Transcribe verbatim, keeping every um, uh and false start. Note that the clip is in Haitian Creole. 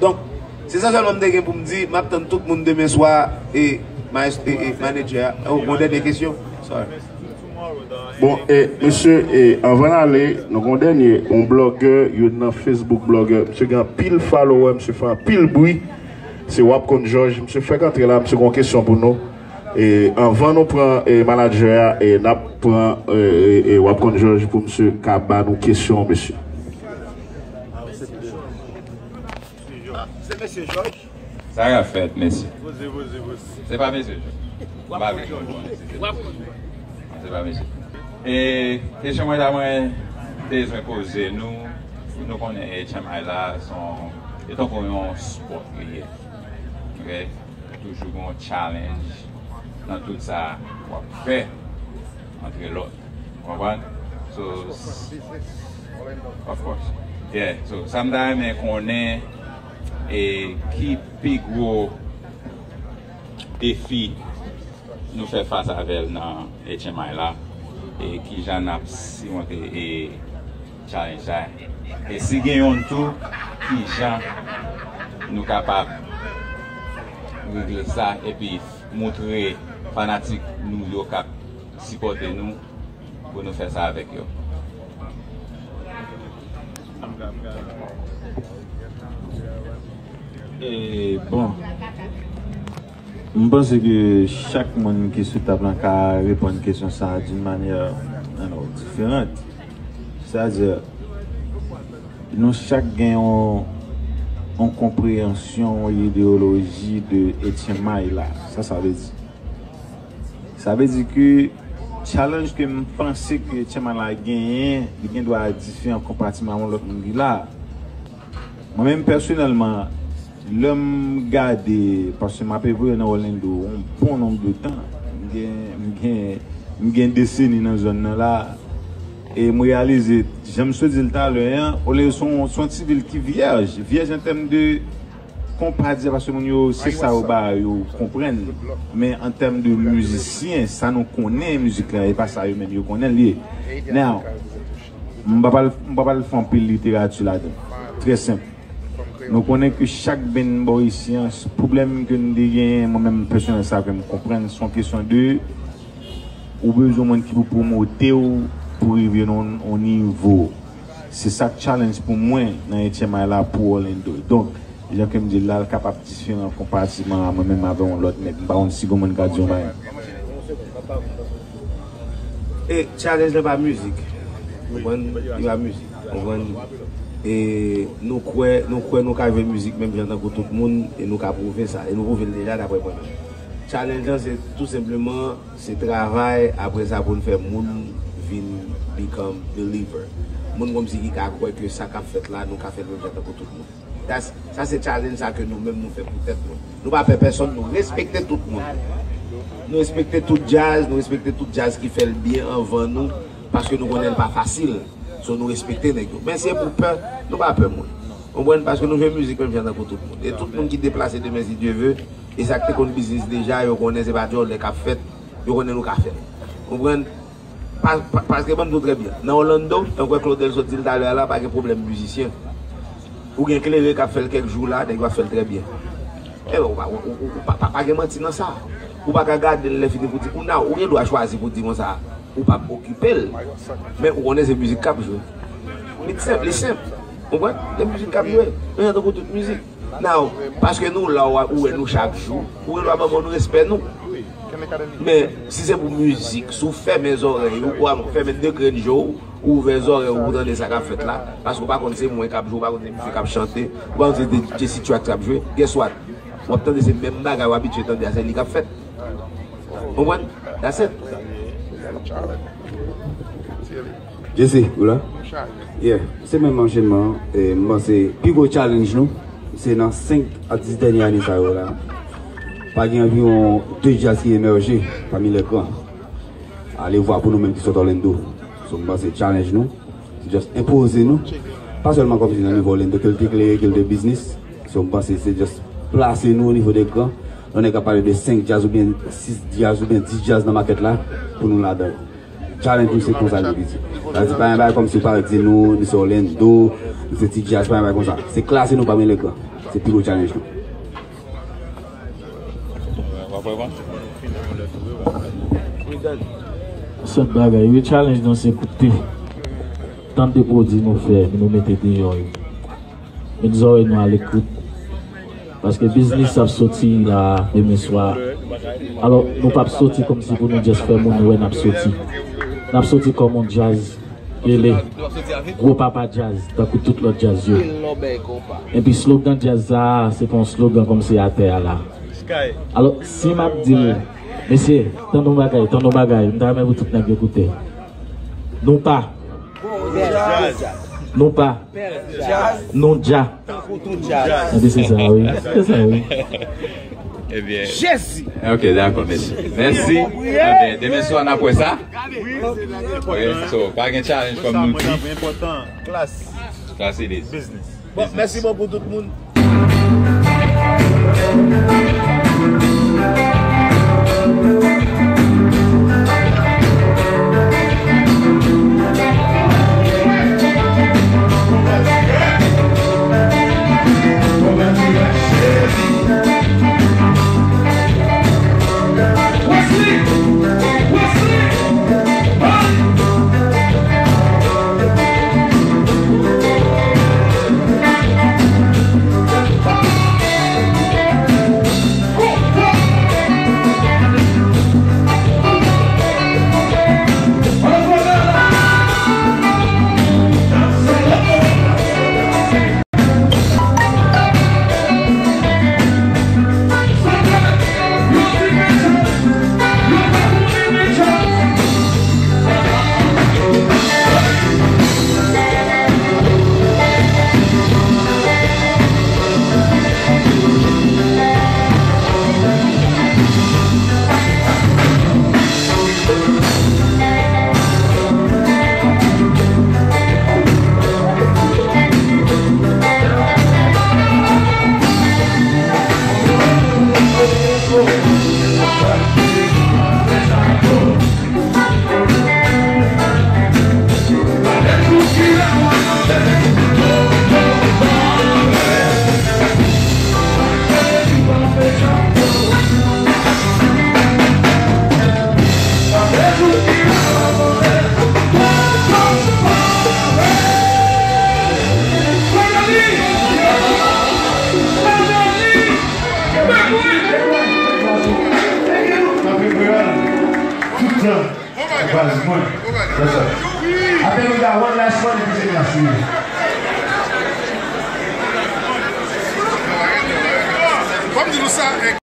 Donk, se sa sèlman m te gen pou m di. M ap tann tout moun demen swa. E, e, e manager a. Oh, yon dènye kesyon? Sorry. Bon, e, mesye, e, anvan n ale, nou gen yon dènye, yon blogger, youn nan Facebook blogger. Misye gen anpil follower, misye fè anpil bri. Se Wapcon George. Misye fèk antre la, misye gen yon kesyon pou nou. E anvan nou pran e, manager a, e n ap pran e, e, e, Wapcon George pou misye ka ba nou kesyon, mesye. Se mesye George. Sa k ap fèt, mesye? Poze, poze, poze. Se pa mesye George. M pa vle jwenn konnen si se mesye George. Se pa mesye. E kesyon mwen ta mwen bezwen poze nou, nou konnen H M I la se yon, e tankou yon sport li ye. Ok? Toujou gen yon challenge nan tout sa w ap fè antre lòt. Ou konprann? So, of course. Yeah, so sa m ta renmen konnen e ki pi gwo defi nou fè fas avè l nan H M I la, e kijan n ap simonte e challenge sa, e si gen youn tou, kijan nou kapab regle sa epi moutre fanatik nou yo k ap sipòte nou pou nou fè sa avèk yo. E bon, m panse ke chak moun ki sou tab lan ka reponn kesyon sa a d'une manière, you know, différente. Sètadi, nou chak gen yon, yon konpreyansyon, yon ideyoloji de H M I la. Sa sa vle di? Sa vle di ke challenge ke m panse ke H M I la genyen, li gen dwa diferan konpatiman avèk lòt moun ki la. Mwen menm pèsonèlman, lè m gade, paske m apeprè nan Orlando yon bon nonb de tan, m gen, m gen, m gen deseni nan zòn nan la, e m reyalize, jan m sot di l talè an, Orlando se yon, se yon ti vil ki vyèj, vyèj an tèm de konpa di, paske moun yo, se sa yo ba yo konprann, men an tèm de mizisyen, sa nou konnen mizik la, e pa sa yo menm yo konnen l ye. Now, m pa pral, m pa pral fè anpil literati ladan. Trè senp. Nou konnen ke chak band bò isi an, pwoblèm ke nou te genyen, mwen menm pèsonèl sa ke m konprann, se yon kesyon de ou bezwen moun ki pou pwomote w pou rive nan yon nivo. Se sa k challenge pou mwen nan H M I la pou Orlando. Donk, jan ke m di l la, l kapab diferan konparativman a mwen menm avè yon lòt nèg. M pa konn si gen moun ka di yon bagay. E challenge lan pa mizik. Ou konprann? Li pa mizik. Ou konprann? E nou kwè, nou kwè nou ka jwe mizik menm jan tankou tout moun, e nou ka pwouve sa. E nou pwouve l deja, daprè mwen menm. Challenge lan se tou senpleman, se travay, apre sa pou n fè moun vin become believer. Moun kòmsi ki ka kwè ke sa k ap fèt la, nou ka fè l menm jan tankou tout moun. That's, sa se challenge sa ke nou menm nou fè pou tèt nou. Nou pa pè pèsonn, nou respekte tout moun. Nou respekte tout djaz, nou respekte tout djaz ki fè l byen anvan nou, paske nou konnen l pa fasil. So nou respekte nèg yo. Men si e pou pè, nou pa pè moun. Konprann? Paske nou jwe mizik menm jan tankou tout moun. E tout moun ki deplase demen, si Dye ve, e sa k te konn biznis deja, yo konnen se pa djòlè k ap fèt, yo konnen nou ka fè l. Konprann? Pa, pa, paske ban m di w trè byen, nan Orlando, tankou Claudel sot di l talè a la, pa gen pwoblèm mizisyen. Ou gen klere k ap fè l kèk jou la, nèg yo ap fè l trè byen. E ou pa, ou, ou, ou pa, pa, pa gen manti nan sa. Ou pa ka gade l lè fini pou di, ou nan, ou gen dwa chwazi pou di konsa, ou p ap okipe l. Men ou konnen se mizik k ap jwe. Li senp, li senp. Ou konprann? Se mizik k ap jwe. Men jan tankou tout mizik. Now, paske nou la, ou wè nou chak jou, ou gen dwa ban moun respè nou. Men, si se pou mizik, si w fèmen zòrèy ou, ou fèmen de grenn je w, ou ouvè zòrèy ou pou tande sa k ap fèt la, paske w pa konn se mwen k ap jwe, ou pa konn se misye k ap chante, ou pa konn se Jesse Trax k ap jwe, guess what? W ap tande se menm bagay w abitye tande a, se li k ap fèt. Konprann? That's it. Jesse, ou la? Yeah, se menm anchenman an. E, m panse pi gwo challenge nou, se nan senk a dis dènye ane sa yo la. Pa gen anviwon de djaz ki emèje pami lè gran. Alevwa pou nou menm ki sot Orlando. So, m panse challenge nou, se just enpoze nou. Pa sèlman kòmsi nan nivo Orlando, ke l te klere, ke l te biznis. So, m panse se just plase nou o nivo de gran. Lè yon nèg ap pale de senk djaz oubyen sis djaz oubyen dis djaz nan makèt la, pou nou ladan l. Challenge nou se konsa nou vle di. Sa vle di pa yon bagay kòmsi ou pral di nou, nou se Orlando, nou se ti djaz, pa yon bagay konsa. Se klase nou pami lè gran. Se pi gwo challenge nou. Sèt bagay, wi, challenge nou se koute. Tande pwodui nou fè, nou mete deyò yo. Met zòrèy nou alekout. Paske biznis ap soti la demen swa. Alò, nou p ap soti kòmsi pou nou just fè moun wè n ap soti. N ap soti kòm yon djaz rele gwo papa djaz, tankou tout lòt djaz yo. Epi slogan djaz sa a, se pa yon slogan kòmsi atè a la. Alò, si m ap di l, mesye, tande yon bagay, tande yon bagay, m ta renmen pou tout nèg yo koute. Nou pa. Nou pa. Nou dja. Tankou tout djaz. Epi se sa, wi. Se sa, wi. Ebyen. Jezi! Ok, dakò, mesye. Mèsi. Ebyen, demen swa, n ap wè sa. Wi, so, pa gen challenge kòm nou di. Klas. Klas it is. Bon, mèsi bon pou tout moun. Tout tan, baz mwen. Yes, sir. Apre nou ta one last one epi se mèsi. Fò m di nou sa.